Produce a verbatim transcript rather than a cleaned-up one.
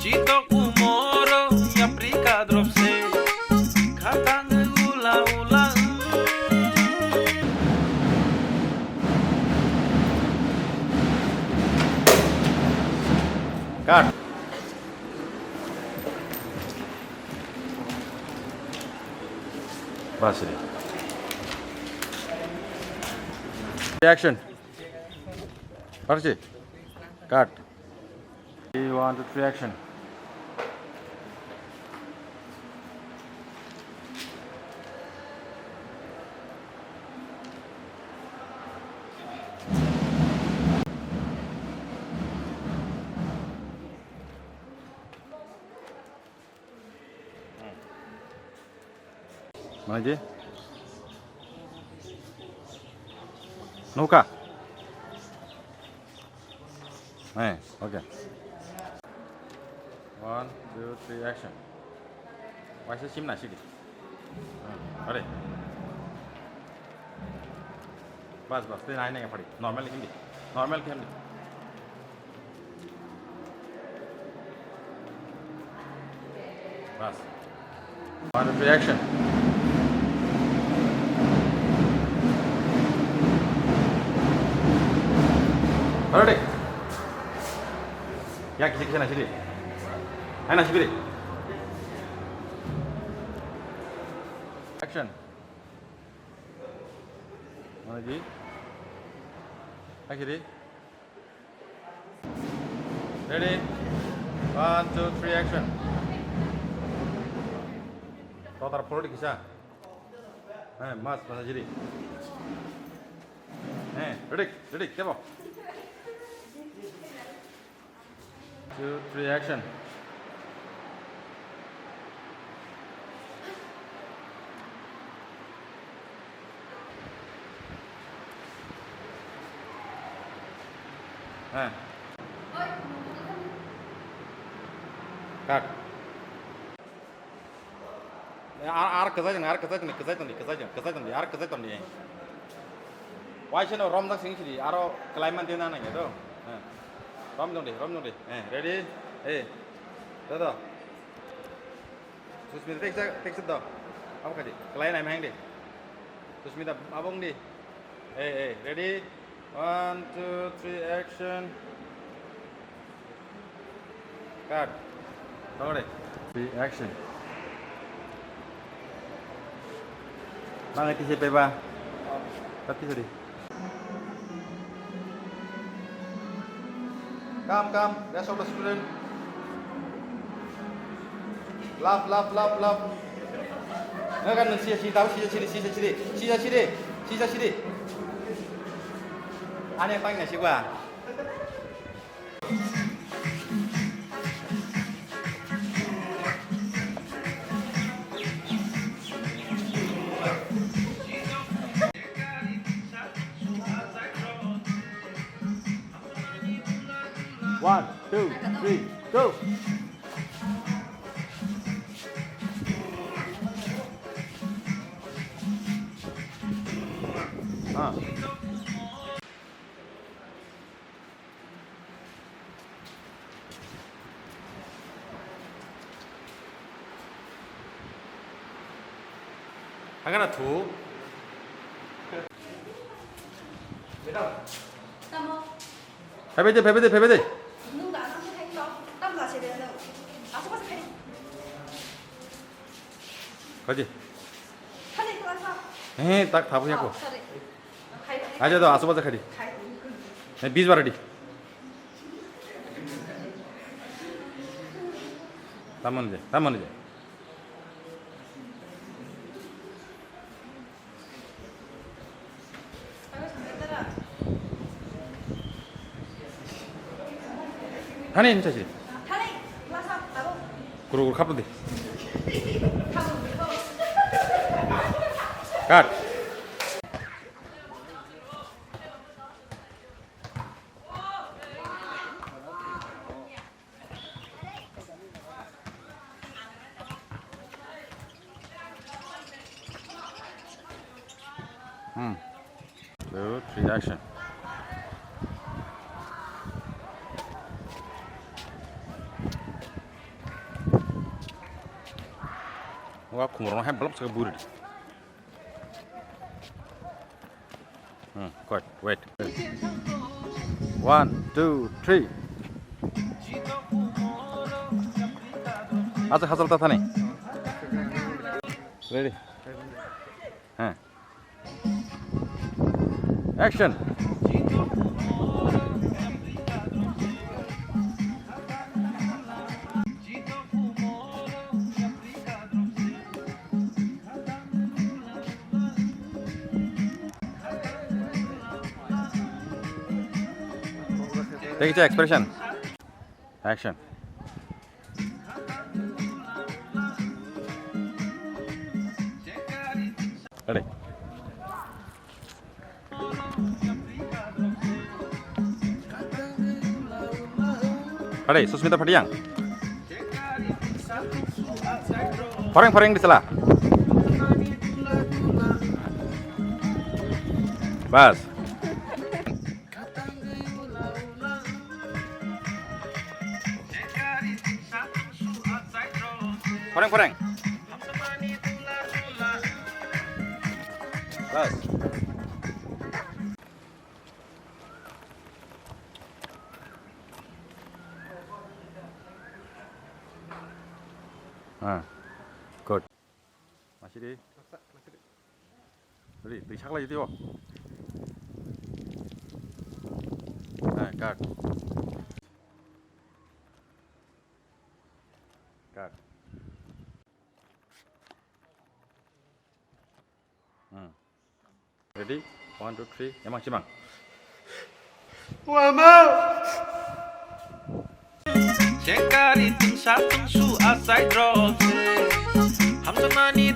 Itok umoro yapri kadrop se khatang ula ula. Cut. Bas re. Action. Parchi. Cut. One, two, three, action. Manaji? Nuka? Eh, okay. One, two, three, action. Waisa sim na sidi. Hmm, are. Bas, bas, tei nai nai phari. Normal hindi. Normal hindi. Bas. One, two, action. Ready? Ya, kisa, kisa, na sidi. Hai, na sidi. Action. Mana ji? Hai, sidi. Ready? One, two, three, action. Totar photo di kisa. Eh, mas, mas, jadi. Eh, ready, ready, kebo. Two, three, action. Eh. Cut. Ar, ar kwchajak ni, ar kwchajak ni, kwchajak ni, kwchajak ni, ar kwchajak ni. Waisa no romjak sing sidi, aro kwlai man de na nang ya do. Eh. Rom jong de, rom jong de. Eh, ready? Eh. Do do. Susmita, take sa, take sa do. Abo khaji. Kwlai nai mahang de. Susmita, abong di. Eh, eh, ready? One, two, three, action. Cut. Ready? Three, action. Mana kisi peba? Tapi sorry. Come, come, rest of the student. Laugh, laugh, laugh, laugh. Nang kan nang sisa siri, tahu sisa siri, sisa siri, sisa siri, sisa siri. Ane tang nasi gua. One, two, three, go! Ah. Hagana thu. Tamo. Phaibai de, phaibai de, phaibai de. Nung da nang thai to. Tam la se de no. Aso pas khai. Kaji. Khai class. He, tak thabu ya ko. Oh, sorry. Aja do, aso baja khadi. Eh, bis bar di. Tamon je, tamon je. Thani ni sachi. Kuru kuru khap di. Cut. Hmm. Two, three, action. Wa khumrokno hai belok se buri. Hmm, wait, wait. One, two, three. Acha khachal ta thani. Ready? Huh. Action. Take a expression. Action. Ready. Ready, Susmita Phatiang. Phoreng, phoreng, di sala. Bas. Phoreng, phoreng. Bas. Ah, good. Masih di. Ready, twi saklai twi o. Hai, cut. Cut. Hmm. Ready? One, two, three. Emang chimang. Wama! Chekari tingsa tingsu asai drop se. Hamsa mani